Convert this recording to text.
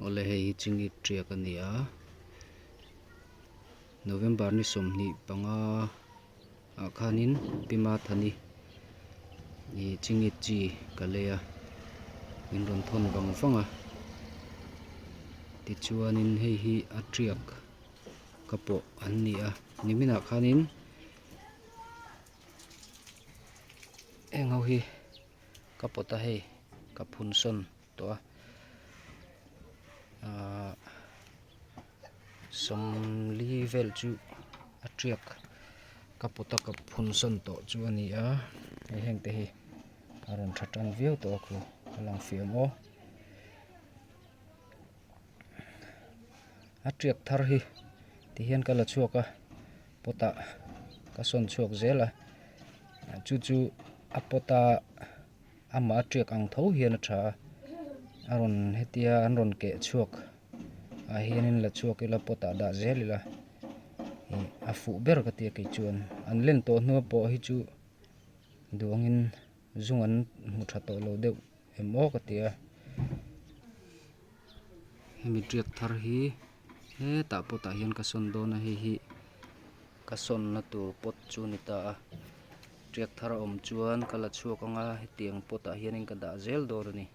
Awle hei hi chingit tiak a ni a November ni 25 ah khanin Pi Mathani ih chingit chi ka lei a min rawn thawn vang vang a tichuanin hei hi a tiak ka pawh an ni a niminah khanin heng ho hi ka pawt a hei ka phun sawn tawh a ahh 40 vel chu a tiak ka pawt a ka phun sawn tawh chu a ni a hei heng te hi a rawn tha tan viau tawh a khu a lang fiah ang aw a tiak thar hi ti hian ka la chhuak a pot ah ka sawn chhuak zel a chu chu a pot a amah a tiak ang tho hian a tha a a rawn hetia an rawn keh chhuak ah hianin la chhuak ila pot ah dah zel ila ih a fuh ber ka tia kei chuan an len tawh hnu pawh hi chu duh angin zung an hmu tha tawh lo deuh em aw ka ti a hemi tiak thar hi hetah pot ah hian ka sawn dawn a hei hi ka sawnna tur pot chu a ni ta a tiak thar a awm chuan ka la chhuak ang a hetiang pot ah hianin ka dah zel dawn a ni.